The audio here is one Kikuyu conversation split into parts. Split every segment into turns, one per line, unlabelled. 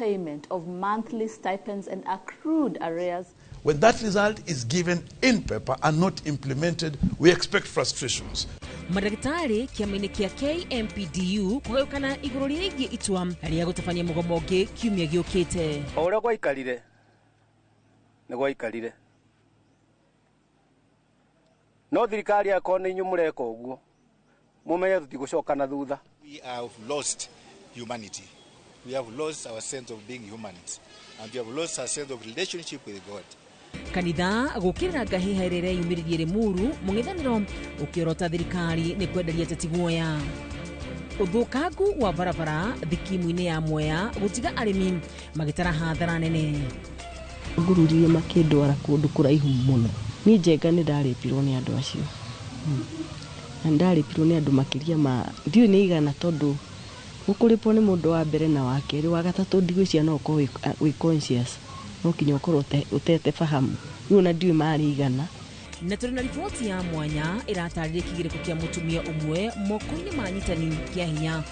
payment of monthly stipends and accrued arrears.
When that result is given in paper and not implemented, we expect frustrations.
Mandagĩtarĩ kĩama-inĩ kĩa KMPDU kũgayũkana igũrũ rĩgiĩ itua rĩa gũtabania mũgomo ũngĩ kiumia gĩũkĩte.
O ũrĩa gwaikarire nĩ gwaikarire, no thirikari akorwo nĩ inyuĩ mũreka ũguo mũmenye tũtigũcoka na thutha.
We have lost humanity. We have lost our sense of being humans, and we have lost our sense of relationship with God.
Kanitha gũkĩrĩra ngahĩha ĩrĩa ĩreyumĩririe Limuru mũng'ethanĩro ũkĩorota thirikari nĩ kwenderia ateti guoya. Ũthũkangu wa barabara thikimu-inĩ ya Mwea gũtiga arĩmi magĩtara hathara nene.
Ngururirie makĩndwara kũndũ kũraihu mũno. Niĩ Njenga nĩ ndarĩpirwo nĩ andũ acio. Na nĩ ndarĩpirwo nĩ andũ makĩria ma ndiũĩ nĩ igana, tondũ gũkũrĩpwo nĩ mũndũ wa mbere na wa kerĩ, wa gatatũ ndigwĩciria no ũkorwo wĩ conscious, no nginya ũkorwo ũtete fahamu. Rĩu ona ndiũĩ marĩ igana.
Na tũrĩ na riboti ya mwanya ĩratarĩria kĩgirĩko kĩa mũtumia ũmwe moko-inĩ ma anyitani kĩa hinya.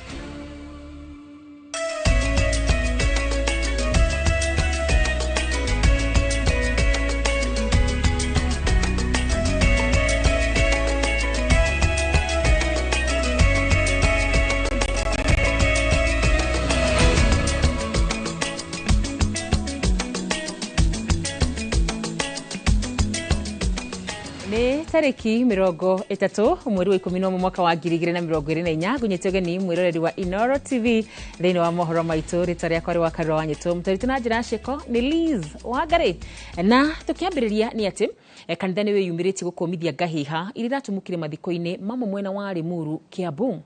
Tariki 30 mweri wa 11 mwaka wa 2024 ngunyite ũgeni mwĩroreri wa Inooro TV thĩinĩ wa mohoro maitũ. Rĩtwa rĩakwa rĩ wa Karura wa Nyĩtũ, mũtarĩti na njĩra ciĩko nĩ Liz Wangari. Na tũkĩambĩrĩria nĩ atĩ kanitha nĩ wĩyumĩrĩtie gũkũmithia ngahĩha iria iratumũkire mathiko-inĩ mamwe mwena wa Limuru, Kiambu.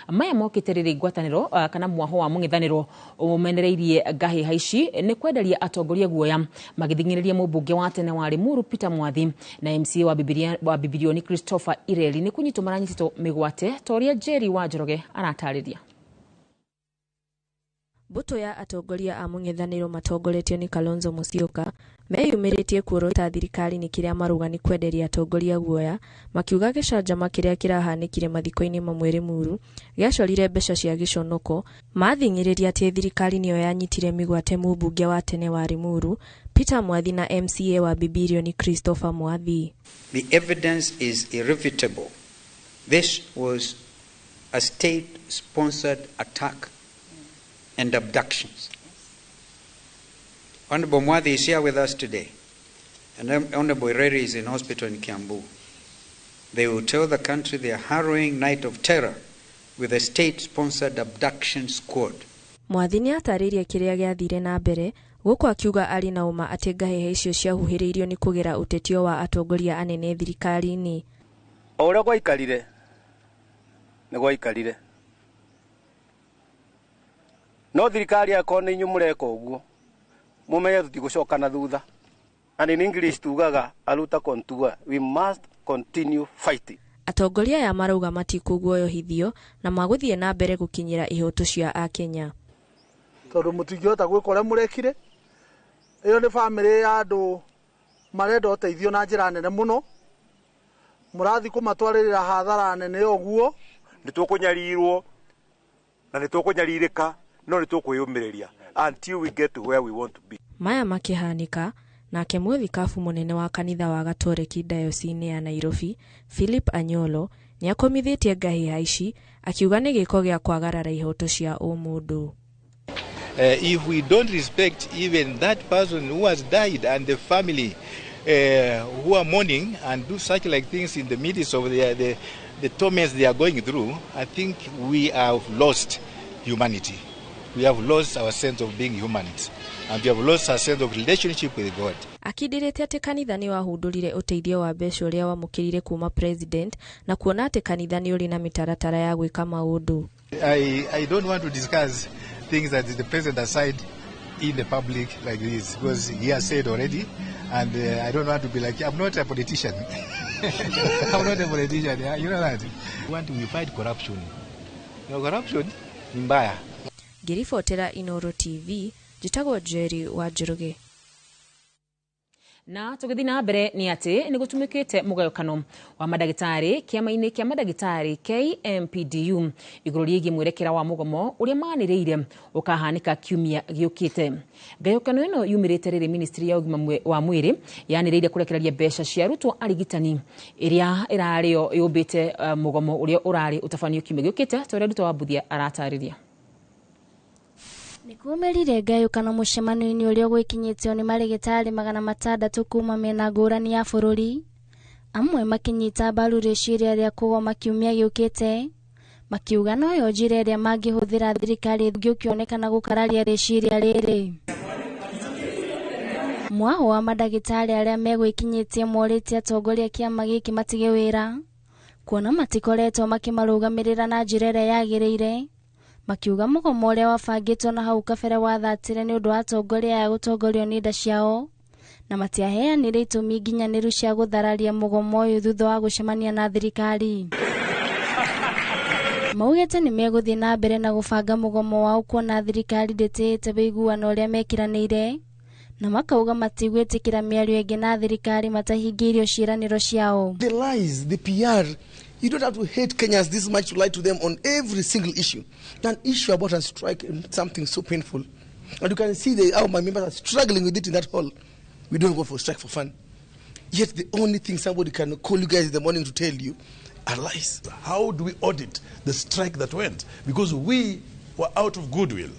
Maya mokĩte rĩrĩ ngwatanĩro kana mwaho wa mũng'ethanĩro ũmenereirie ngahĩha ici nĩ kwenderia atongoria guoya magĩthing'ĩrĩria mũmbunge wa tene wa Limuru Peter Mwathi na MCA wa Bibilioni Christopher Ireri nĩ kũnyitwo maranyitĩtwo mĩgwate ta ũrĩa Jerry wa Njoroge aratarĩria.
Mbũtũ ya atongoria a mũng'ethanĩro matongoretio nĩ Kalonzo Musyoka meyumĩrĩtie kuorota thirikari nĩ kĩrĩa marauga nĩ kwenderia atongoria guoya, makiuga gĩcanjama kĩrĩa kĩrahanĩkire mathiko-inĩ mamwe Limuru gĩacorire mbeca cia gĩconoko. Mathing'ĩrĩria atĩ thirikari nĩyo yanyitire mĩgwate mũmbunge wa tene wa Limuru Peter Mwathi na MCA wa Bibilioni Christopher Mwathi.
The evidence is irrefutable. This was a state-sponsored attack and abductions. Honorable Mwathi is here with us today, and Honorable Ireri is in hospital in Kiambu. They will tell the country their harrowing night of terror with a state-sponsored abduction squad.
Mwathi nĩ atarĩirie kĩrĩa gĩathire na mbere gũkũ akiuga arĩ na ũma atĩ ngahĩha icio ciahuhĩrĩirio nĩ kũgera ũtetio wa atongoria anene thirikari-inĩ.
O ũrĩa gwaikarire nĩ gwaikarire, no thirikari akorwo nĩ inyuĩ mũreka ũguo mũmenye tũtigũcoka na thutha. And in English tugaga aluta contua, we must continue fighting.
Atongoria aya marauga matikũguoyohithio na magũthiĩ na mbere gũkinyĩra ihoto cia Akenya.
Tondũ mũtingĩhota gwĩka ũrĩa mũrekire. Ĩyo nĩ bamĩrĩ ya andũ marenda ũteithio na njĩra nene mũno, mũrathiĩ kũmatwarĩrĩra hathara nene ũguo.
Nĩ tũkũnyarirwo na nĩ tũkũnyarirĩka, no nĩ tũkwĩyũmĩrĩria until we get to where we want to be.
Maya makĩhanĩka, nake mũthikabu mũnene wa kanitha wa Gatoreki dayosini ya Nairobi Philip Anyolo nĩakomithĩtie ngahĩha ici akiuga nĩ gĩko gĩa kwagarara ihoto cia ũmũndũ.
If we don't respect even that person who has died and the family who are mourning and do such like things in the midst of the torments they are going through, I think we have lost humanity. We have lost our sense of being humans, and we have lost our sense of relationship with God.
Akindĩrĩte atĩ kanitha nĩ wahundũrire ũteithio wa mbeca ũrĩa wamũkĩrire kuma president na kuona atĩ kanitha nĩ ũrĩ na mĩtaratara ya gwĩka maũndũ.
I don't want to discuss things that the president has said in the public like this, because he has said already, and I don't want to be like, I'm not a politician. I'm not a politician, yeah? You know that. We want to fight corruption. You know, corruption ni mbaya.
Ngĩribotera Inooro TV, njĩtagwo Jerry wa Njoroge.
Na tũgĩthiĩ na mbere nĩ atĩ nĩ gũtumĩkĩte mũgayũkano wa mandagĩtarĩ kĩama-inĩ kĩa mandagĩtarĩ KMPDU igũrũ rĩgiĩ mwerekera wa mũgomo ũrĩa manĩrĩire ũkahanĩka kiumia gĩũkĩte. Ngayũkano ĩno yumĩrĩte rĩrĩ ministry ya ũgima wa mwĩrĩ yanĩrĩire kũrekereria mbeca cia arutwo arigitani ĩrĩa ĩrarĩ yo yũmbĩte mũgomo ũrĩa ũrarĩ ũtabanio kiumia gĩũkĩte ta ũrĩa Nduta wa Mbuthia aratarĩria.
Nĩkumĩrire ngayũkano mũcemanio-inĩ ũrĩa ũgwĩkinyĩtio nĩ marĩgĩtarĩ 600 kuma mĩena ngũrani ya bũrũri, amwe makĩnyita mbaru rĩciria rĩa kũgoma kiumia gĩũkĩte, makiuga noyo njĩra ĩrĩa mangĩhũthĩra thirikari ĩngĩkĩonekana gũkararia rĩciria rĩrĩ. Mwaho wa mandagĩtarĩ arĩa megwĩkinyĩtie morĩtie atongoria kĩama gĩkĩ matige wĩra, kuona matikoretwo makĩmarũgamĩrĩra na njĩra ĩrĩa yagĩrĩire. Makiuga mũgomo ũrĩa wabangĩtwo na hau kabere wathatire nĩ ũndũ wa atongoria aya gũtongorio nĩ nda ciao, na matiaheanire itũmi nginyanĩru cia gũthararia mũgomo ũyũ thutha wa gũcemania na thirikari. Maugĩte nĩ megũthiĩ na mbere na gũbanga mũgomo wao kuona thirikari ndĩtĩĩte ũiguano ũrĩa mekĩranĩire, na makauga matigwĩtĩkĩra mĩario ĩngĩ na thirikari matahingĩirio ciĩranĩro ciao.
The lies, the PR. You don't have to hate Kenyans this much to lie to them on every single issue. An issue about a strike, something so painful. And you can see how my members are struggling with it in that hall. We don't go for strike for fun. Yet the only thing somebody can call you guys in the morning to tell you are lies.
How do we audit the strike that went? Because we were out of goodwill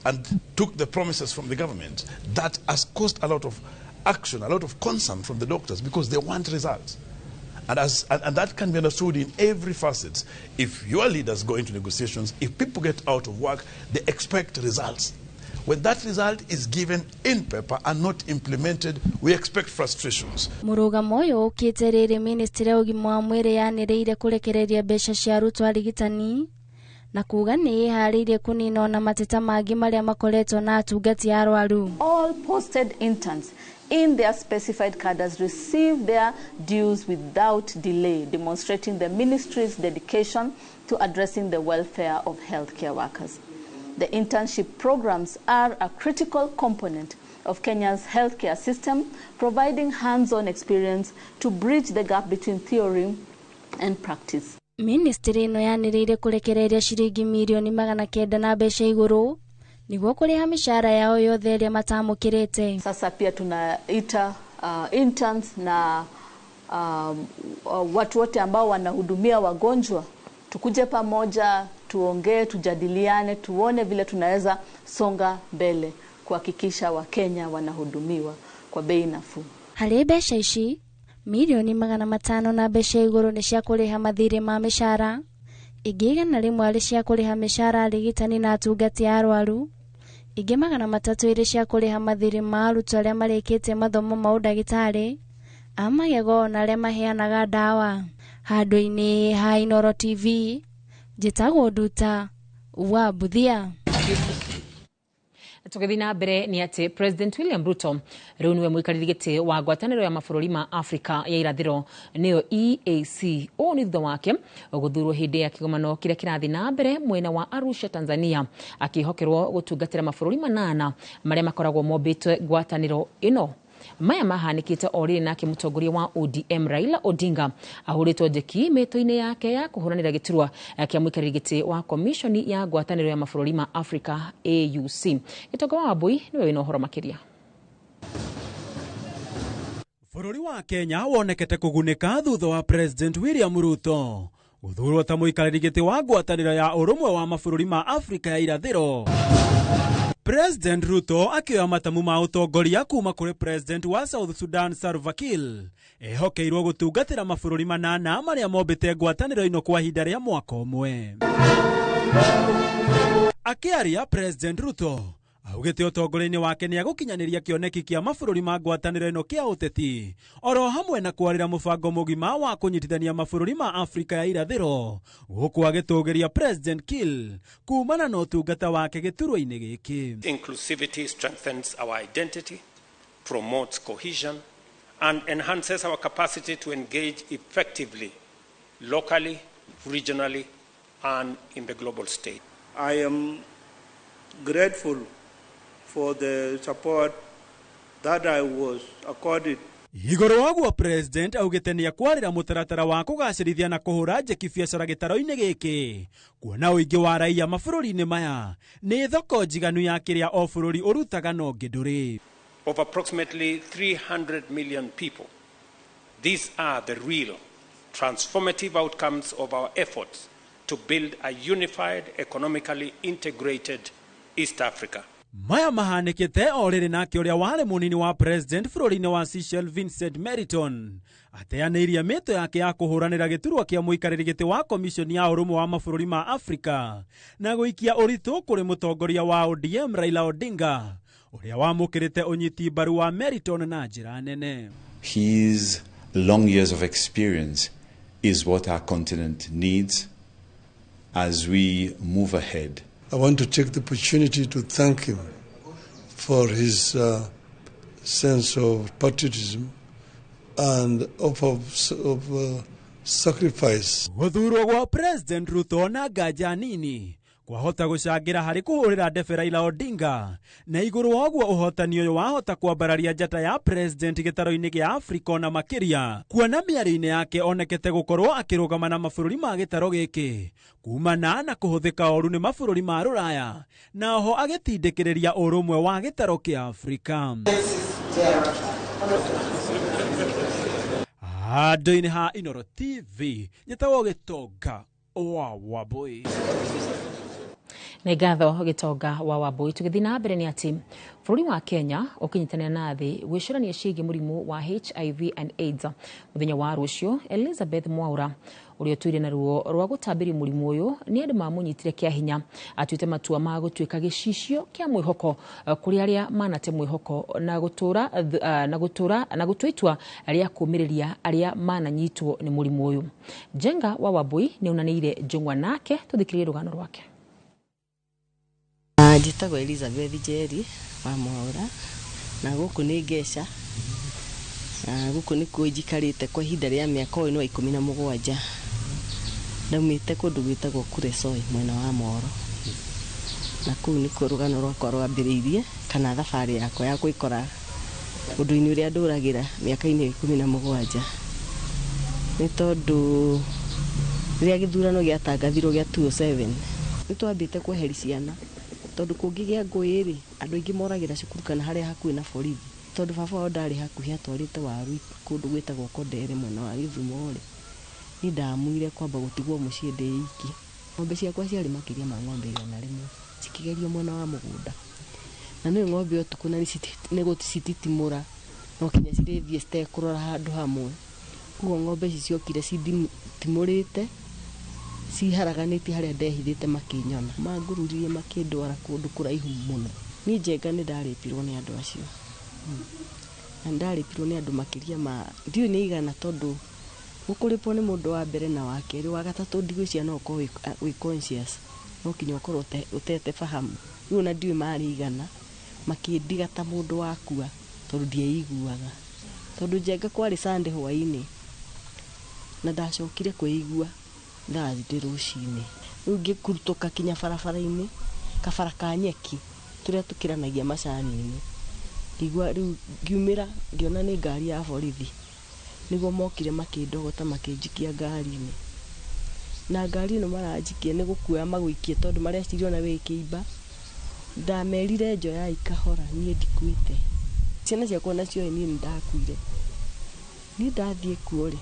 and took the promises from the government. That has caused a lot of action, a lot of concern from the doctors because they want results. And that can be understood in every facet. If your leaders go into negotiations, if people get out of work, they expect results. When that result is given in paper and not implemented, we expect frustrations.
Mũrũgamo ũyũ ũkĩte rĩrĩ ministry ya ũgima wa mwĩrĩ yanĩrĩire kũrekereria mbeca cia arutwo arigitani na kuga nĩ ĩharĩirie kũnina ona mateta mangĩ marĩa makoretwo na atungati a arwaru.
All posted interns in their specified cadres receive their dues without delay, demonstrating the ministry's dedication to addressing the welfare of healthcare workers. The internship programs are a critical component of Kenya's healthcare system, providing hands-on experience to bridge the gap between theory and practice.
Ministry ĩno yanĩrĩire kũrekereria ciringi mirioni 900 na mbeca igũrũ niguo kũrĩha mĩshahara yao yothe ĩrĩa matamũkĩrĩte.
Sasa pia tunaita interns na watu wote ambao wanahudumia wagonjwa, tukuje pamoja, tuongee, tujadiliane, tuone vile tunaweza songa mbele kuhakikisha Wakenya wanahudumiwa kwa bei nafuu.
Harĩ mbeca ici milioni 500 na mbeca igũrũ nĩ cia kũrĩha mathirĩ ma mĩshahara, ingĩ 100 arĩ cia kũrĩha mĩshahara arigitani na atungati a arwaru, ingĩ 300 irĩ cia kũrĩha mathirĩ ma arutwo arĩa marĩkĩtie mathomo ma ũndagĩtarĩ, a magego na arĩa maheanaga ndawa. Handũ-inĩ ha Inooro TV, njĩtagwo Nduta wa Mbuthia.
Tũgĩthiĩ na mbere nĩ atĩ President William Ruto rĩu nĩwe mũikarĩri gĩtĩ wa ngwatanĩro ya mabũrũri ma Afrika ya irathĩro nĩyo EAC. Ũũ nĩ thutha wake gũthurwo hĩndĩ ya kĩgomano kĩrĩa kĩrathiĩ na mbere mwena wa Arusha, Tanzania, akĩhokerwo gũtungatĩra mabũrũri 8 marĩa makoragwo mombĩtwe ngwatanĩro ĩno. Maya mahanĩkĩte o rĩrĩ nake mũtongoria wa ODM Raila Odinga ahũrĩtwo njeki mĩtũ-inĩ yake ya kũhũranĩra gĩturwa kĩa mũikarĩri gĩtĩ wa komishoni ya ngwatanĩro ya mabũrũri ma Afrika AUC. Gĩtonga wa Wambui nĩwe wĩna ũhoro makĩria.
Bũrũri wa Kenya wonekete kũgunĩka thutha wa President William Ruto gũthurwo ta mũikarĩri gĩtĩ wa ngwatanĩro ya ũrũmwe wa mabũrũri ma Afrika ya irathĩro. President Ruto akĩoya matamu ma ũtongoria kuma kũrĩ President wa South Sudan Salva Kiir ehokeirwo gũtungatĩra mabũrũri 8 marĩa mombĩte ngwatanĩro ĩno kwa ihinda rĩa mwaka ũmwe. Akĩaria President Ruto augĩte ũtongoria-inĩ wake nĩ agũkinyanĩria kĩoneki kĩa mabũrũri ma ngwatanĩro ĩno kĩa ũteti oro hamwe na kwarĩra mũbango mũgima wa kũnyitithania mabũrũri ma Afrika ya irathĩro gũkũ agĩtũgĩria President Kiir kumana na ũtungata wake gĩturwa-inĩ gĩkĩ.
Inclusivity strengthens our identity, promotes cohesion and enhances our capacity to engage effectively locally, regionally and in the global stage.
I am grateful for the support that I was accorded
Igũrũ wa ũguo president augĩte nĩ ekwarĩra mũtaratara wa kũgacĩrithia na kũhũra njeki biacara gĩtaro-inĩ gĩkĩ, kuona ũingĩ wa raiya mabũrũri-inĩ maya nĩ thoko njiganu ya kĩrĩa o bũrũri ũrutaga na ũngĩ ndũrĩ.
Of approximately 300 million people. These are the real transformative outcomes of our efforts to build a unified, economically integrated East Africa.
Maya mahanĩkĩte o rĩrĩ nake ũrĩa warĩ mũnini wa president bũrũri-inĩ wa Seychelles Vincent Meriton ateanĩirie mĩto yake ya kũhũranĩra gĩturwa kĩa mũikarĩri gĩtĩ wa komishoni ya ũrũmwe wa mabũrũri ma Afrika na gũikia ũritũ kũrĩ mũtongoria wa ODM Raila Odinga ũrĩa wamũkĩrĩte ũnyiti mbaru wa Meriton na njĩra nene.
His long years of experience is what our continent needs as we move ahead.
I want to take the opportunity to thank him for his sense of patriotism and of sacrifice.
Gũthurwo gwa President Ruto na nganja nini kwahota gũcangĩra harĩ kũhũrĩra ndebe Raila Odinga na igũrũ wa ũguo ũhotani ũyũ wahota kwambararia njata ya president gĩtaro-inĩ gĩa Afrika ona makĩria, kuona mĩario-inĩ yake onekete gũkorwo akĩrũgama na mabũrũri ma gĩtaro gĩkĩ kumana na kũhũthĩka ũru nĩ mabũrũri ma rũraya na oho agĩtindĩkĩrĩria ũrũmwe wa gĩtaro kĩa Afrika. Handũ-inĩ ha Inooro TV njĩtagwo Gĩtonga wa Wambui.
Nĩ ngatho Gĩtonga wa Wambui. Tũgĩthiĩ na mbere nĩ atĩ bũrũri wa Kenya ũkĩnyitanĩra na thĩ gwĩcũrania ciĩgiĩ mũrimũ wa HIV and AIDS. Mũthenya wa rũciũ Elizabeth Mwaura ũrĩa ũtũire na ruo rwa gũtambĩrio mũrimũ ũyũ nĩ andũ mamũnyitire kĩa hinya atuĩte matua ma gũtuĩka gĩcicio kĩa mwĩhoko kũrĩ arĩa manate mwĩhoko na gũtũra na gũtua itua rĩa kũũmĩrĩria arĩa mananyitwo nĩ mũrimũ ũyũ. Njenga wa Wambui nĩ onanĩire njũng'wa nake, tũthikĩrĩrie rũgano rwake.
Njĩtagwo Elizabeth Njeri wa Mwaura na gũkũ nĩ Ngeca na gũkũ nĩkuo njikarĩte kwa ihinda rĩa mĩaka ũyũ nĩ wa 17. Ndaumĩte kũndũ gwĩtagwo Kuresoi mwena wa Moro na kũu nĩkuo rũgano rwakwa rwambĩrĩirie kana thabarĩ yakwa ya gwĩkora ũndũ-inĩ ũrĩa ndũragĩra mĩaka-inĩ 17 nĩ tondũ rĩrĩa gĩthurano gĩatangathirwo gĩa 2007 nĩ twambĩte kweheri ciana tondũ kũngĩgĩa ngũĩ rĩ andũ aingĩ moragĩra cukuru kana harĩa hakuhĩ na borithi tondũ baba wao ndarĩ hakuhĩ atwarĩte waru kũndũ gwĩtagwo Kondere mwena wa Gĩthumo rĩ niĩ ndamuire kwamba gũtigwo mũciĩ ndĩ iki. Ng'ombe ciakwa ciarĩ makĩria ma ng'ombe 100 cikĩgerio mwena wa mũgũnda na nĩ ng'ombe ũtukũ na nĩ gũcititimũra no kinya cirĩthiĩ citekũrora handũ hamwe. Koguo ng'ombe ici ciokire citimũrĩte ciharaganĩtie harĩa ndehithĩte makĩnyona mangururirie makĩndwara kũndũ kũraihu mũno. Niĩ Njenga nĩ ndarĩpirwo nĩ andũ acio na ndarĩpirwo nĩ andũ makĩria ma ndiũĩ nĩ igana tondũ gũkũrĩpwo nĩ mũndũ wa mbere na wa kerĩ wa gatatũ ndigwĩciria no ũkorwo wĩ conscious no kinya ũkorwo ũtete fahamu. Rĩu ona ndiũĩ marĩ igana makĩndiga ta mũndũ wakua tondũ ndieiguaga tondũ Njenga kwarĩ Sunday hwaĩ-inĩ na ndacokire kwĩigua Thursday rũcinĩ. Rĩu ngĩkurutũka kinya barabara-inĩ kabara ka nyeki tũrĩa tũkĩranagia macani-inĩ ngĩigua rĩu ngiumĩra ngĩona nĩ ngari ya borithi nĩguo mokire makĩndogota makĩnjikia ngari-inĩ na ngari ĩno maranjikia nĩ gũkuoya magũikie tondũ mareciria ona wĩ kĩimba. Ndamerire njoyai kahora niĩ ndikuĩte ciana ciakwa nacio niĩ nĩ ndakuire. Niĩ ndathiĩ kuo rĩ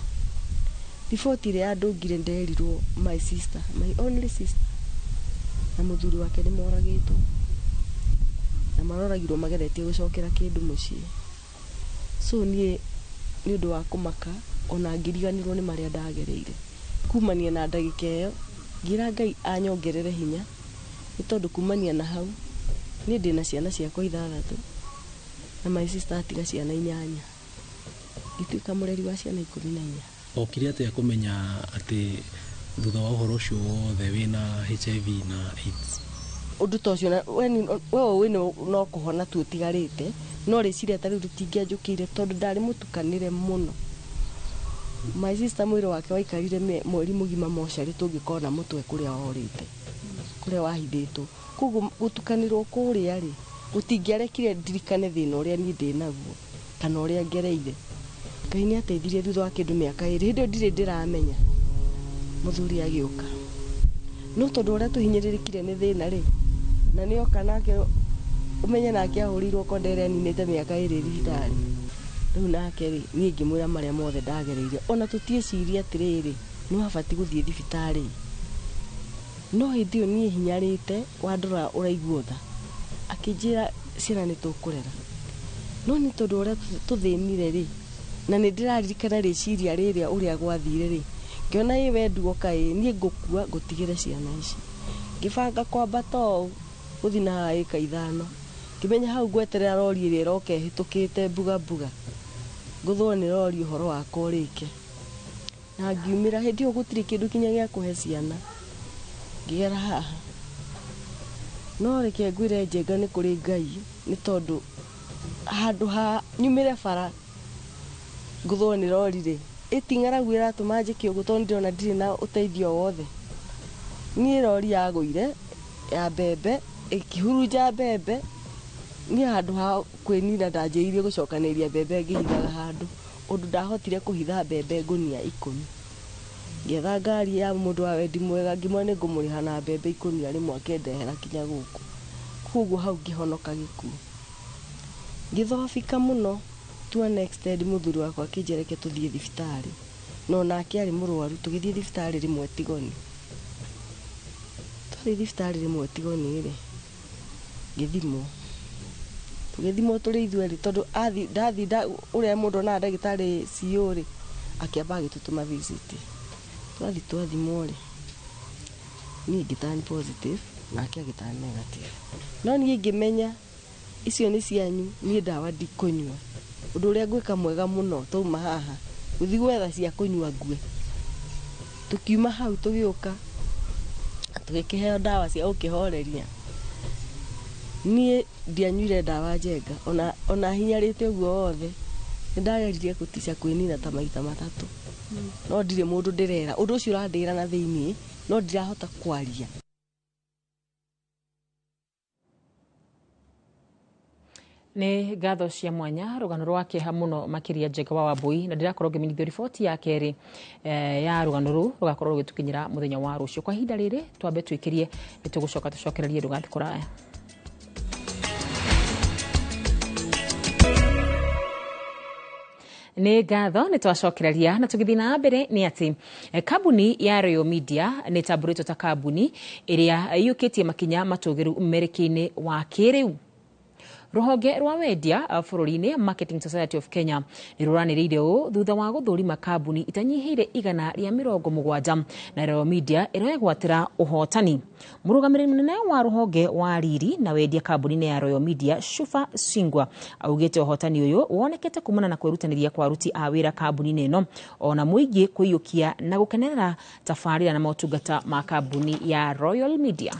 riboti ĩrĩa yandũngire nderirwo my sister, my only sister na mũthuri wake nĩ moragĩtwo na maroragirwo mageretie gũcokera kĩndũ mũciĩ. So niĩ nĩ ũndũ wa kũmaka ona ngĩriganĩrwo nĩ marĩa ndagereire kumania na ndagĩka ĩyo ngĩra Ngai anyongerere hinya nĩ tondũ kumania na hau niĩ ndĩna ciana ciakwa 6 na my sister atiga ciana 8 ngĩtuĩka mũreri wa ciana 14.
Okire atĩa kũmenya atĩ thutha wa ũhoro ũcio wothe wĩna HIV na AIDS?
Ũndũ ta ũcio we ũĩ no kũhona tu ũtigarĩte no rĩciria ta rĩu rĩtingĩanjũkĩire tondũ ndarĩ mũtukanĩre mũno. My sister mwĩrĩ wake waikarire mweri mũgima mocarĩ tũngĩkona mũtwe kũrĩa worĩte kũrĩa wahithĩtwo. Koguo gũtukanĩrwo kũrĩa rĩ gũtingĩarekire ndirikane thĩna ũrĩa niĩ ndĩnaguo kana ũrĩa ngereire. Ngai nĩ ateithirie thutha wa kĩndũ mĩaka 2, hĩndĩ ĩyo ndirĩ ndĩramenya mũthuri agĩũka. No tondũ ũrĩa tũhinyĩrĩrĩkire nĩ thĩna rĩ, na nĩoka nake ũmenye nake ahũrĩirwo konde ĩrĩa aninĩte mĩaka 2 thibitarĩ. Rĩu nake rĩ, niĩ ngĩmwĩra marĩa mothe ndagereire, ona tũtiĩcirie atĩrĩrĩ, nĩ wabatiĩ gũthiĩ thibitarĩ. No hĩndĩ ĩyo niĩ hinyarĩte, wandora ũraigua tha. Akĩnjĩra ciana nĩ tũkũrera. No nĩ tondũ ũrĩa tũthĩnire rĩ, na nĩ ndĩraririkana rĩciria rĩrĩa ũrĩa gwathire rĩ, ngĩona ĩ we nduoka ĩ, niĩ ngũkua ngũtigĩre ciana ici. Ngĩbanga kwambata ũũ, gũthiĩ na haha ĩka 5. Ngĩmenya hau ngweterera rori ĩrĩa ĩroka ĩhĩtũkĩte mbuga mbuga. Ngũthwo nĩ rori ũhoro wakwa ũrĩke. Na ngiumĩra hĩndĩ ĩyo gũtirĩ kĩndũ kinya gĩa kũhe ciana. Ngĩgera haha. No reke ngwĩre Njenga nĩ kũrĩ Ngai, nĩ tondũ handũ ha nyumĩre bara ngũthwo nĩ rori rĩ, ĩti ng'aragu ĩratũma njĩke ũguo tondũ ndĩrona ndirĩ na ũteithio wothe. Niĩ rori yagũire ya mbembe, ĩkĩhurunja mbembe, niĩ handũ ha kwĩnina ndanjĩrĩirie gũcokanĩrĩria mbembe ngĩhithaga handũ, ũndũ ndahotire kũhitha mbembe ngũnia 10. Ngĩetha ngari ya mũndũ wa wendi mwega, ngĩmwĩra nĩ ngũmũrĩha na mbembe ikũnia rĩmwe akĩndehera kinya gũkũ. Koguo hau ngĩhonoka gĩkuũ. Ngĩthobika mũno to an extent mũthuri wakwa akĩnjĩra reke tũthiĩ thibitarĩ. No nake arĩ mũrwaru, tũgĩthiĩ thibitarĩ rĩmwe Tigoni. Twathiĩ thibitarĩ rĩmwe Tigoni rĩ, ngĩthimwo. Tũgĩthimwo tũrĩ ithuerĩ tondũ ndathiĩ ũrĩa mũndũ onaga ndagĩtarĩ CEO rĩ, akĩamba agĩtũtũma visit. Twathiĩ twathimwo rĩ, niĩ ngĩturn positive, nake agĩturn negative. No niĩ ngĩmenya icio nĩ cianyu, niĩ ndawa ndikũnyua. Ũndũ ũrĩa ngwĩka mwega mũno twauma haha, gũthiĩ gwetha cia kũnyua ngue. Tũkiuma hau tũgĩũka, tũgĩkĩheo ndawa cia gũkĩhoreria. Niĩ ndianyuire ndawa Njenga, ona hinyarĩte ũguo wothe, nĩ ndageririe gũtica kwĩnina ta maita 3. No ndirĩ mũndũ ndĩrera, ũndũ ũcio ũrandĩra na thĩiniĩ, no ndirahota kwaria.
Nĩ ngatho cia mwanya rũgano rwa kĩeha mũno makĩria Njenga wa Wambui, na ndĩrakorwo ngĩmenyithio riboti ya kerĩ ya rũgano rũu rũgakorwo rũgĩtũkinyĩra mũthenya wa rũciũ. Kwa ihinda rĩrĩ twambe twĩkĩrie, nĩ tũgũcoka tũcokererie ndũgathiĩ kũraya. Nĩ ngatho nĩ twacokereria na tũgĩthiĩ na mbere nĩ atĩ kambuni ya Royal Media nĩ ĩtambũrĩtwo ta kambuni ĩrĩa ĩiyũkĩtie makinya matũgĩru mwerekeo-inĩ wa kĩrĩu. Rũhonge rwa wendia bũrũri-inĩ Marketing Society of Kenya nĩ rũranĩrĩire ũũ thutha wa gũthũrima kambuni itanyihĩire 170 na Royal Media ĩregwatĩra ũhotani. Mũrũgamĩrĩri mũnene wa rũhonge wa riri na wendia kambuni-inĩ ya Royal Media Shufa Singwa augĩte ũhotani ũyũ wonekete kumana na kwĩrutanĩria kwa aruti a wĩra kambuni-inĩ ĩno ona mũingĩ kũiyũkia na gũkenerera tabarĩra na motungata ma kambuni ya Royal Media.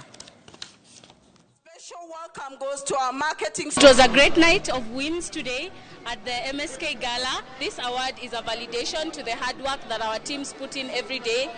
Welcome goes to our marketing.
It was a great night of wins today at the MSK Gala. This award is a validation to the hard work that our teams put in every day.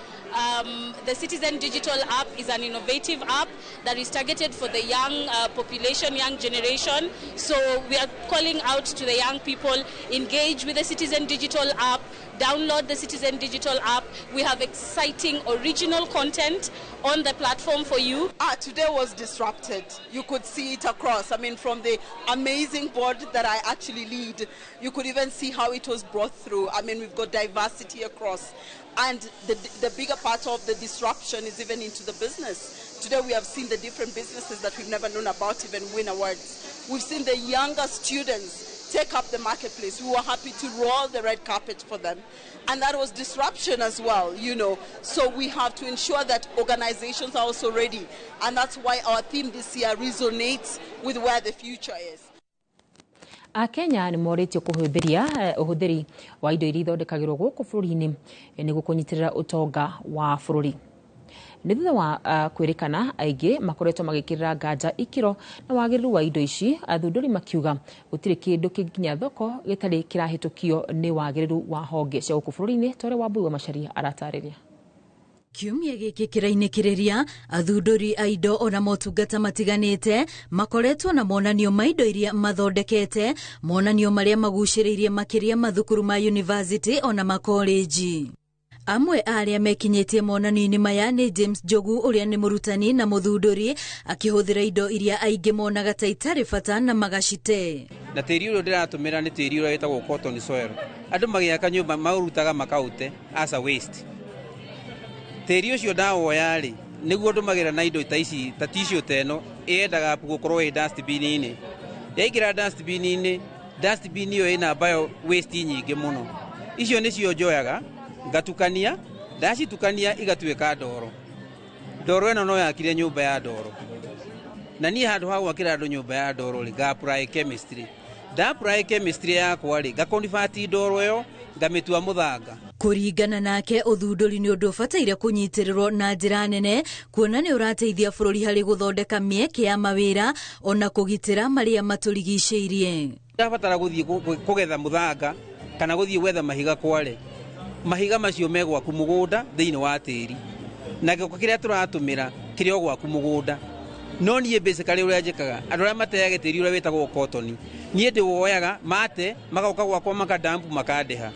The Citizen Digital app is an innovative app that is targeted for the young population, young generation. So we are calling out to the young people, engage with the Citizen Digital app, download the Citizen Digital app. We have exciting original content on the platform for you.
Today was disrupted. You could see it across. I mean, from the amazing board that I actually lead, you could even see how it was brought through. I mean, we've got diversity across. And the bigger part of the disruption is even into the business. Today we have seen the different businesses that we've never known about even win awards. We've seen the younger students take up the marketplace. We were happy to roll the red carpet for them. And that was disruption as well, you know. So we have to ensure that organizations are also ready. And that's why our theme this year resonates with where the future is.
Akenya nĩ morĩtio kũhũthĩria ũhũthĩri wa indo iria ithondekagĩrwo gũkũ bũrũri-inĩ nĩguo kũnyitĩrĩra ũtonga wa bũrũri. Nĩ thutha wa kwĩrĩkana aingĩ makoretwo magĩkĩrĩra nganja ikĩro na wagĩrĩru wa indo ici, athundũri makiuga gũtirĩ kĩndũ kĩngĩkinya thoko gĩtarĩ kĩrahĩtũkio nĩ wagĩrĩru wa honge cia gũkũ bũrũri-inĩ ta ũrĩa Wambui wa Macharia aratarĩria.
Kiumia gĩkĩ kĩrainĩkĩrĩria athundũri a indo ona motungata matiganĩte makoretwo na monanio ma indo iria mathondekete, monanio marĩa magucĩrĩirie makĩria mathukuru ma university ona makoleji. Amwe a arĩa mekinyĩtie monanio-inĩ maya nĩ James Njogu ũrĩa nĩ mũrutani na mũthundũri akĩhũthĩra indo iria aingĩ monaga ta itarĩ bata na magacite.
Na tĩri ũrĩa ndĩratũmĩra nĩ tĩri ũrĩa wĩtagwo cotton soil. Andũ magĩaka nyũmba maũrutaga makaũte as a waste. Tĩri ũcio ndawoya rĩ nĩguo ndũmagĩra na indo ta ici ta tissue ta ĩno ĩendaga gũkorwo ĩ dustbin-inĩ. Yaingĩra dustbin-inĩ, dustbin ĩyo ĩna bio waste nyingĩ mũno. Icio nĩcio njoyaga ngatukania, ndacitukania igatuĩka ndoro. Ndoro ĩno no yakire nyũmba ya ndoro. Na niĩ handũ ha gwakĩra andũ nyũmba ya ndoro rĩ, nga apply chemistry. Nda apply chemistry yakwa rĩ, nga convert ndoro ĩyo ngamĩtua mũthanga.
Kũringana nake ũthundũri nĩ ũndũ ũbataire kũnyitĩrĩrwo na njĩra nene kuona nĩ ũrateithia bũrũri harĩ gũthondeka mĩeke ya mawĩra ona kũgitĩra marĩa matũrigicĩirie.
Ndabatara gũthiĩ kũgetha mũthanga kana gũthiĩ gwetha mahiga kware. Mahiga macio me gwaku mũgũnda thĩinĩ wa tĩri na gĩko kĩrĩa tũratũmĩra kĩrĩ o gwaku mũgũnda. No niĩ basically ũrĩa njĩkaga, andũ arĩa mateaga tĩri ũrĩa wĩtagwo cotton, niĩ ndĩwoyaga mate magoka gwakwa makadampu makandĩha.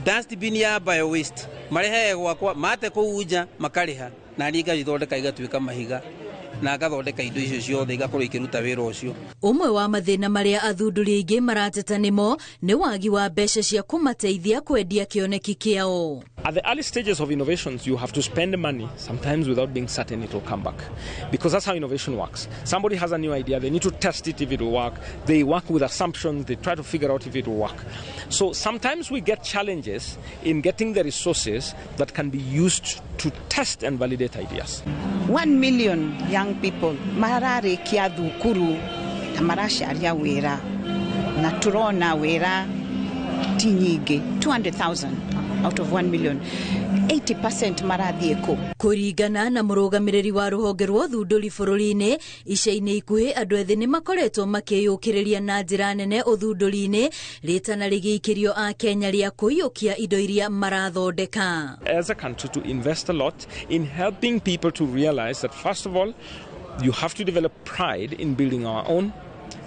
Dustbin ya bio waste marehaga gwakwa mate kũu nja makarĩha, na niĩ ngacithondeka igatuĩka mahiga na ngathondeka indo icio ciothe igakorwo ikĩruta wĩra ũcio.
Ũmwe wa mathĩna marĩa athundũri aingĩ marateta nĩmo nĩ wagi wa mbeca cia kũmateithia kwendia kĩoneki kĩao.
At the early stages of innovations, you have to spend money, sometimes without being certain it will come back. Because that's how innovation works. Somebody has a new idea, they need to test it if it will work. They work with assumptions, they try to figure out if it will work. So sometimes we get challenges in getting the resources that can be used to test and validate ideas.
1 million young people mararĩkia thukuru na maracaria wĩra na tũrona wĩra ti nyingĩ, 200,000 out of 1 million, 80% marathiĩ kũ.
Kũringana na mũrũgamĩrĩri wa rũhonge rwa ũthundũri bũrũri-inĩ, ica-inĩ ikuhĩ andũ ethĩ nĩ makoretwo makĩyũkĩrĩria na njĩra nene ũthundũri-inĩ, rĩtana rĩgĩikĩrio a Kenya rĩa kũiyũkia indo iria marathondeka.
As a country to invest a lot in helping people to realize that first of all, you have to develop pride in building our own.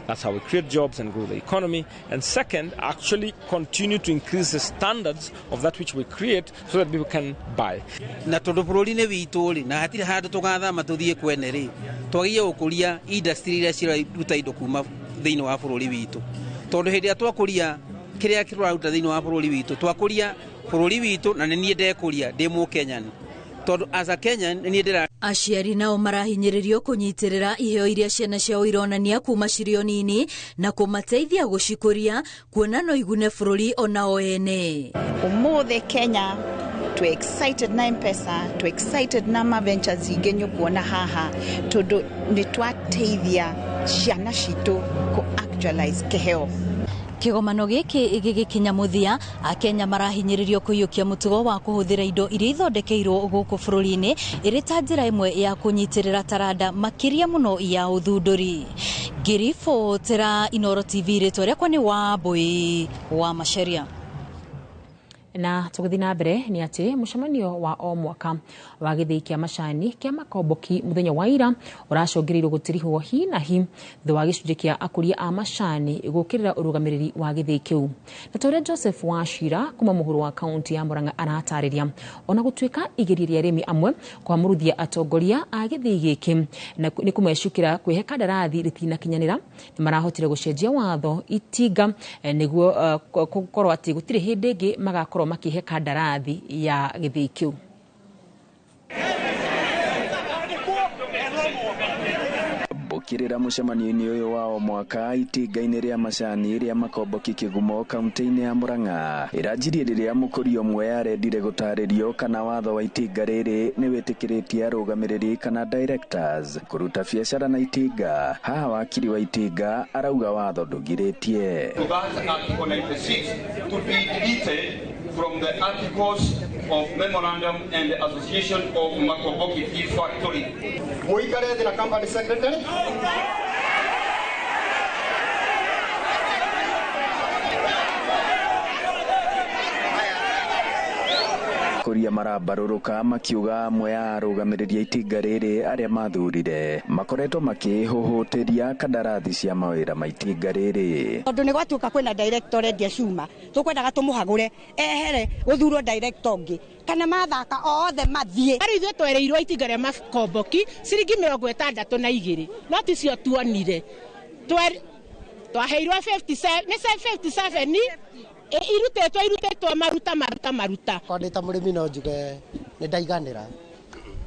That's how we create jobs and grow the economy. And second, actually continue to increase the standards of that which we create so that people can buy.
Na tondũ bũrũri-inĩ witũ rĩ, na hatirĩ handũ tũgathama tũthiĩ kwene rĩ, twagĩrĩire gũkũria industry iria ciraruta indo kuma thĩinĩ wa bũrũri witũ. Tondũ hĩndĩ ĩrĩa twakũria kĩrĩa kĩraruta thĩinĩ wa bũrũri witũ, twakũria bũrũri witũ na nĩ niĩ ndekũria ndĩ Mũkenyani. Tondũ as a Kenyan nĩ niĩ ndĩra.
Aciari nao marahinyĩrĩrio kũnyitĩrĩra iheo iria ciana ciao ironania kuma cirĩ o nini na kũmateithia gũcikũria kuona no igune bũrũri onao ene.
Ũmũthĩ Kenya twe excited na M-Pesa, twe excited na ma ventures ingĩ nyũkuona haha tondũ nĩ twateithia ciana citũ kũ actualize kĩheo.
Kĩgomano gĩkĩ gĩgĩkinya mũthia, Akenya marahinyĩrĩrio kũiyũkia mũtugo wa kũhũthĩra indo iria ithondekeirwo gũkũ bũrũri-inĩ ĩrĩ ta njĩra ĩmwe ya kũnyitĩrĩra taranda makĩria mũno ya ũthundũri. Ngĩribotera Inooro TV, rĩtwa rĩakwa nĩ Wambui wa Macharia.
Na tũgĩthiĩ na mbere nĩ atĩ mũcemanio wa o mwaka wa gĩthĩi kĩa macani kĩa makomboki mũthenya wa ira ũracũngĩrĩirio gũtirihwo hi na hi thutha wa gĩcunjĩ kĩa akũria a macani gũkĩrĩra ũrũgamĩrĩri wa gĩthĩi kĩu. Na ta ũrĩa Joseph Wachira kuma mũhuro wa kaunti ya Murang'a aratarĩria, ona gũtuĩka igeria rĩa arĩmi amwe kwamũruthia atongoria a gĩthĩi gĩkĩ na nĩ kũmecukĩra kwĩhe kandarathi rĩtinakinyanĩra, nĩ marahotire gũcenjia watho itinga nĩguo gũkorwo atĩ gũtirĩ hĩndĩ ĩngĩ magakorwo makihe kandarathi ya gĩthĩi kĩu.
Mbũkĩrĩra mũcemanio-inĩ ũyũ wa o mwaka itinga-inĩ rĩa macani rĩa makomboki Kĩgumo kaunti-inĩ ya Murang'a ĩranjirie rĩrĩa mũkũria ũmwe arendire gũtarĩrio kana watho wa itinga rĩrĩ nĩ wĩtĩkĩrĩtie arũgamĩrĩri kana directors kũruta biacara na itinga. Haha wakiri wa itinga arauga watho ndũgirĩtie.
To that Article 96 to be deleted from the articles of memorandum and the association of Makomboki Tea Factory.
Muikare thĩ na company secretary.
Akũria marambarũrũka makiuga amwe a arũgamĩrĩri a itinga rĩrĩ arĩa mathurire makoretwo makĩhũhũtĩria kandarathi cia mawĩra ma itinga rĩrĩ.
Tondũ nĩ gwatuĩka kwĩna director endia cuma, tũkwendaga tũmũhagũre ehere gũthurwo director ũngĩ kana mathaka othe mathiĩ.
Rĩu ithuĩ twereirwo itinga rĩa Makomboki ciringi 62 no ticio tuonire. Twaheirwo 57 irutĩtwo maruta.
Kwa ndĩ ta mũrĩmi no njuge nĩ ndaiganĩra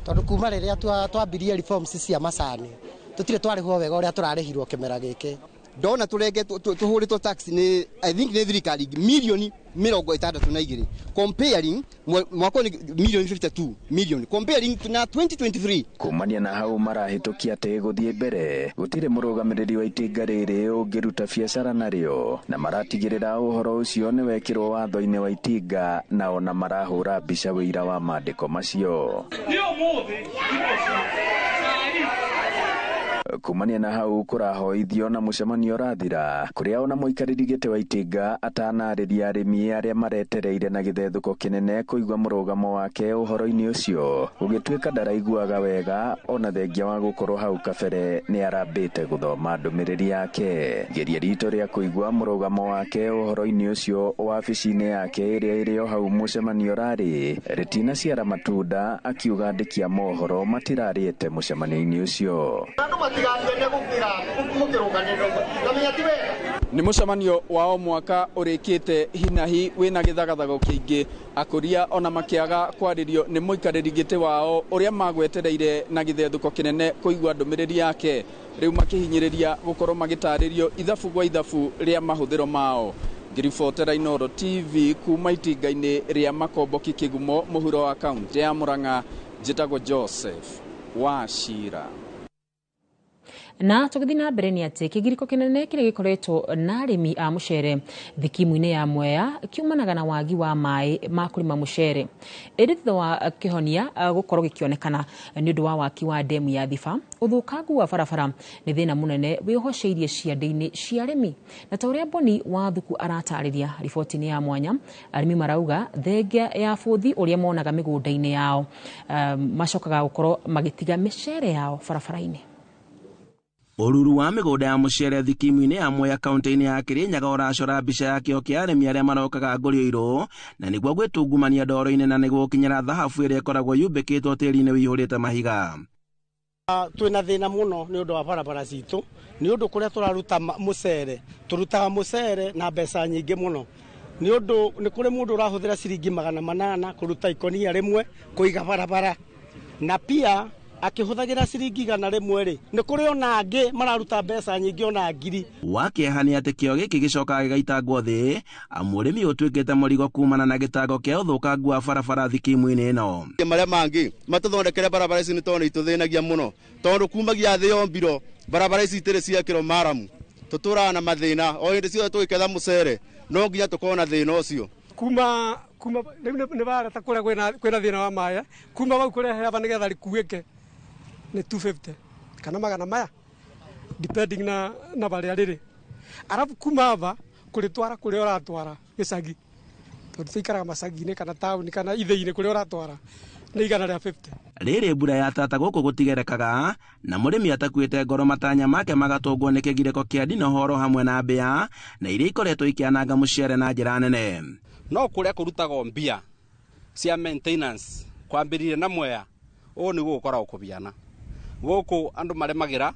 tondũ kuma rĩrĩa twambirie reforms cia macani tũtirĩ twarĩhwo wega ũrĩa tũrarĩhirwo kĩmera gĩkĩ.
Ndona tũrenge tũhũrĩtwo tax nĩ I think nĩ thirikari milioni 62 comparing mwaka nĩ milioni 52 million comparing na 2023.
Kumania na hau marahĩtũkia atĩ gũthiĩ mbere gũtirĩ mũrũgamĩrĩri wa itinga rĩrĩ ũngĩruta biacara narĩo, na maratigĩrĩra ũhoro ũcio nĩ wekĩrwo watho-inĩ wa itinga, na ona marahũra mbica wĩira wa mandĩko macio. Kumania na hau kũrahoithio na mũcemanio ũrathira kũrĩa ona mũikarĩri gĩtĩ wa itinga atanarĩria arĩmi arĩa maretereire na gĩthethũko kĩnene kũigua mũrũgamo wake ũhoro-inĩ ũcio, gũgĩtuĩka ndaraiguaga wega ona thengia wa gũkorwo hau kabere nĩ arambĩte gũthoma ndũmĩrĩri yake. Geria rito rĩa kũigua mũrũgamo wake ũhoro-inĩ ũcio wabici-inĩ yake ĩrĩa ĩrĩ o hau mũcemanio ũrarĩ rĩtinaciara matunda, akiuga andĩki a mohoro matirarĩte mũcemanio-inĩ ũcio.
Nĩ mũcemanio wa o mwaka ũrĩkĩte hinahi wĩna gĩthagathago kĩingĩ, akũria ona makĩaga kwarĩrio nĩ mũikarĩri gĩtĩ wao ũrĩa magwetereire na gĩthethũko kĩnene kũigua ndũmĩrĩri yake, rĩu makĩhinyĩrĩria gũkorwo magĩtarĩrio ithabu gwa ithabu rĩa mahũthĩro mao. Ngĩribotera Inooro TV kuma itinga-inĩ rĩa Makomboki Kĩgumo mũhuro wa kaũntĩ ya Murang'a, njĩtagwo Joseph Wachira.
Na tũgĩthiĩ na mbere nĩ atĩ kĩgirĩko kĩnene kĩrĩa gĩkoretwo na arĩmi a mũcere thikimu-inĩ ya Mwea kiumanaga na wagi wa maĩ ma kũrĩma mũcere. Ĩndĩ thutha wa kĩhonia gũkorwo gĩkĩonekana nĩ ũndũ wa waki wa ndemu ya Thiba, ũthũkangu wa barabara nĩ thĩna mũnene wĩhoceirie ciande-inĩ cia arĩmi. Na ta ũrĩa Boni wa Thuku aratarĩria riboti-inĩ ya mwanya, arĩmi marauga thengia ya bũthi ũrĩa monaga mĩgũnda-inĩ yao macokaga gũkorwo magĩtiga mĩcere yao barabara-inĩ.
Ũruru wa mĩgũnda ya mũcere thikimu-inĩ ya Mwea kaũntĩ-inĩ ya Kĩrĩnyaga ũracora mbica ya kĩo kĩa arĩmi arĩa marokaga ngũrio irũ, na nĩguo gwĩtungumania ndoro-inĩ na nĩguo gũkinyĩra thahabu ĩrĩa ĩkoragwo yũmbĩkĩtwo tĩri-inĩ ũihũrĩte mahiga.
Twĩna thĩna mũno nĩ ũndũ wa barabara citũ, nĩ ũndũ kũrĩa tũraruta mũcere, tũrutaga mũcere na mbeca nyingĩ mũno, nĩ ũndũ nĩ kũrĩ mũndũ ũrahũthĩra ciringi 800 kũruta ikonia rĩmwe kũiga barabara, na pia akĩhũthagĩra ciringi 100 rĩ nĩ kũrĩ ona angĩ mararuta mbeca nyingĩ ona ngiri.
Wa kĩeha nĩ atĩ kĩo gĩkĩ gĩcokaga gĩgaitangwo thĩ, amu ũrĩmi ũtuĩkĩte mũrigo kumana na gĩtango kĩa ũthũkangu wa barabara thikimu-inĩ ĩno.
Marĩa mangĩ matũthondekere barabara ici nĩ tondũ nĩ itũthĩnagia mũno, tondũ kumagia thĩ yombirwo barabara ici itirĩ ciekĩrwo maramu, tũtũraga na mathĩna o hĩndĩ ciothe tũgĩketha mũcere no nginya tũkorwo na thĩna ũcio.
Kuma rĩu nĩ barata kũrĩa kwĩna thĩna wa maĩ, kuma bau kũrehe aba nĩgetha rĩkuĩke nĩ 250 kana magana maya depending na barĩa rĩrĩ, arabu kuma aba kũrĩtwara kũrĩa ũratwara gĩcagi, tondũ tũikaraga macagi-inĩ kana taũni kana ithĩi-inĩ kũrĩa ũratwara nĩ 150.
Rĩrĩ mbura ya tata gũkũ gũtigerekaga na mũrĩmi atakuĩte ngoro matanya make magatũngwo nĩ kĩgirĩko kĩa ndinohoro hamwe na mbĩa na iria ikoretwo ikĩananga mũcere na njĩra nene.
No kũrĩa kũrutagwo mbia cia maintenance kwambĩrĩria na Mwea ũũ nĩguo gũkoragwo kũbiana. Gũkũ andũ maremagĩra,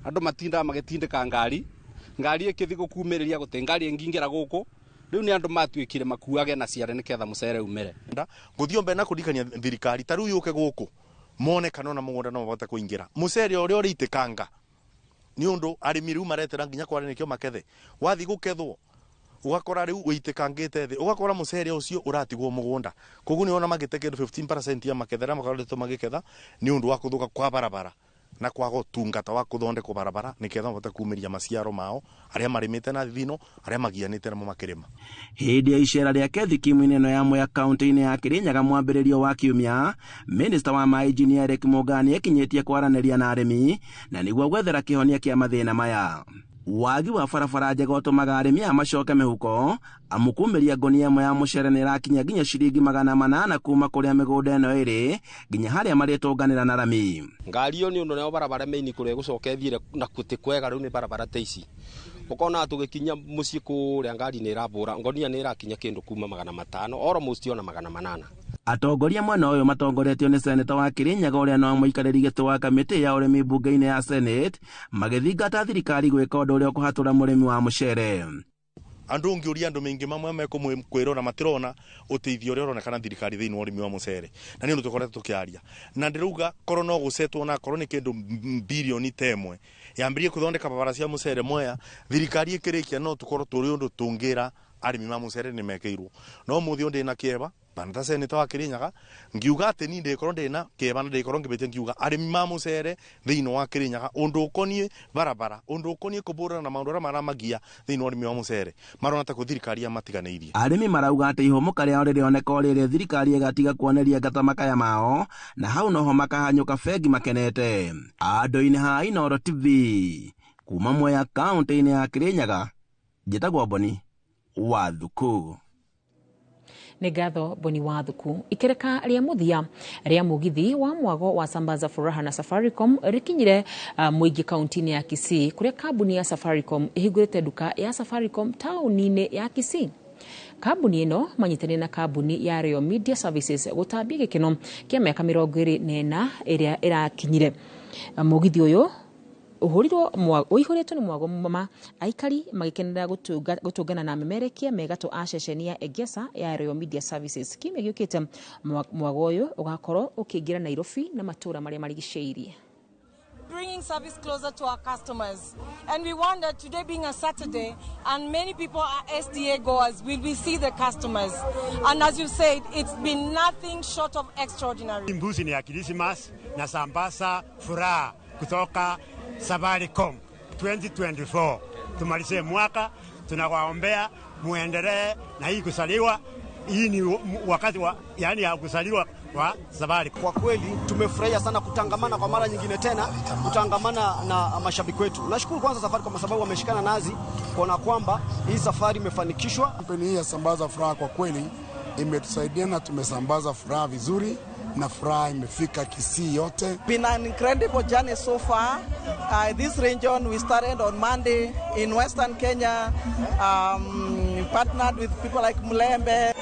andũ matindaga magĩtindĩka ngari, ngari ĩkĩthiĩ gũkumĩrĩria gũtĩ ngari ĩngĩingĩra gũkũ, rĩu nĩ andũ matuĩkire makuage na ciare nĩketha mũcere umĩre.
Gũthiĩ mbere na kũririkania thirikari ta rĩu yũke gũkũ mone kana ona mũgũnda no mahote kũingĩra mũcere ũrĩa ũrĩitĩkanga, nĩ ũndũ arĩmi rĩu maretera nginya kware nĩkĩo makethe, wathiĩ gũkethwo ũgakora rĩu ũitĩkangĩte thĩ, ũgakora mũcere ũcio ũratigwo mũgũnda. Koguo nĩ wona magĩte kĩndũ 15% ya maketha makoretwo magĩketha nĩ ũndũ wa kũthũka kwa barabara na kwaga ũtungata wa kũthondekwo barabara nĩketha mahote kumĩria maciaro mao arĩa marĩmĩte na thithino, arĩa magianĩte namo makĩrĩma.
Hĩndĩ ya icera rĩake thikimu-inĩ ĩno ya Mwea kaũntĩ-inĩ ya Kĩrĩnyaga mwambĩrĩrio wa kiumia, Minista wa maĩ Engineer Eric Mũngani ekinyĩtie kwaranĩria na arĩmi na nĩguo gwethera kĩhonia kĩa mathĩna maya. Wagi wa barabara njega ũtũmaga arĩmi aya macoke mĩhuko, amu kumĩria ngũnia ĩmwe ya mũcere nĩ ĩrakinya nginya ciringi 800 kuma kũrĩa mĩgũnda ĩno ĩrĩ nginya harĩa marĩtũnganĩra na rami.
Ngari ĩyo nĩ ũndũ nayo barabara maini kũrĩa ĩgũcoka ĩthiĩre na ti kwega rĩu nĩ barabara ta ici. Ũkona tũgĩkinya mũciĩ kũrĩa ngari nĩ ĩrabũra, ngonia nĩ ĩrakinya kĩndũ kuma 500 almost ona 800.
Atongoria mwena ũyũ matongoretio nĩ seneta wa Kirinyaga ũrĩa no mũikarĩri gĩtĩ wa kamĩtĩ ya ũrĩmi mbunge-inĩ ya Senate magĩthingata thirikari gwĩka ũndũ ũrĩa ũkũhatũra mũrĩmi wa mũcere.
Andũ ũngĩũria andũ maingĩ mamwe mekwĩrora matirona ũteithio ũrĩa ũronekana thirikari thĩinĩ wa ũrĩmi wa mũcere, na nĩ ũndũ tũkoretwo tũkĩaria na ndĩrauga korwo no gũcetwo na korwo nĩ kĩndũ birioni ta ĩmwe yambĩrĩrie gũthondeka barabara cia mũcere Mwea, thirikari ĩkĩrĩkia no tũkorwo tũrĩ ũndũ tũngĩra arĩmi ma mũcere nĩ mekĩirwo. No mũthĩ ũyũ ndĩna kĩeva bana seneta wa Kirinyaga ngiuga atĩ niĩ ndĩkorwo ndĩna kĩeva na ndĩkorwo ngĩbĩtie ngiuga arĩmi ma mũcere thĩinĩ wa Kirinyaga ũndũ ũkoniĩ barabara, ũndũ ũkoniĩ kũbũrana na maũndũ arĩa maramagia thĩinĩ wa ũrĩmi wa mũcere marona ta kũ thirikari yamatiganĩirie.
Arĩmi marauga atĩ ihũmũka rĩao rĩrĩoneka o rĩrĩa thirikari ĩgatiga kuoneria ngata makaya mao na hau noho makahanyũka bengi makenete. Andũ-inĩ ha Inooro TV kuma Mwea kaũntĩ-inĩ ya Kirinyaga, njĩtagwo Boni wa Thuku.
Nĩ ngatho Boni wa Thuku. Ikereka rĩa mũthia rĩa mũgithi wa mwago wa Sambaza Furaha na Safaricom rĩkinyire mũingĩ kaunti-inĩ ya Kisii kũrĩa kambuni ya Safaricom ĩhingũrĩte nduka ya Safaricom taũni-inĩ ya Kisii. Kambuni ĩno manyitanĩire na kambuni ya Royal Media Services gũtambia gĩkeno kĩa mĩaka 24 ĩrĩa ĩrakinyire. Mũgithi ũyũ ũihũrĩtwo nĩ mwago ma aikari magĩkenera gũtũngana na memerekia megatũ a ceceni ya Egesa ya Royal Media Services. Kiumia gĩũkĩte mwago ũyũ ũgakorwo ũkĩingĩra Nairobi na matũũra marĩa marigicĩirie.
Bringing service closer to our customers. And we wonder, today being a Saturday, and many people are SDA goers, will we see the customers? And as you said, it's been nothing short of extraordinary.
Mbuzi ni ya Christmas na Sambaza Furaha kutoka Safaricom 2024. Tumalizie mwaka, tunawaombea muendelee na hii kusaliwa. Hii ni wakati wa, yani ya kusaliwa kwa Safaricom.
Kwa kweli tumefurahia sana kutangamana kwa mara nyingine tena, kutangamana na mashabiki wetu. Nashukuru kwanza Safaricom kwa sababu wameshikana nazi kuona kwamba hii safari imefanikishwa.
Kampeni hii ya Sambaza Furaha kwa kweli imetusaidia na tumesambaza furaha vizuri na furaha imefika Kisii yote.
Been an incredible journey so far. This region we started on Monday in Western Kenya, partnered with people like Mulembe.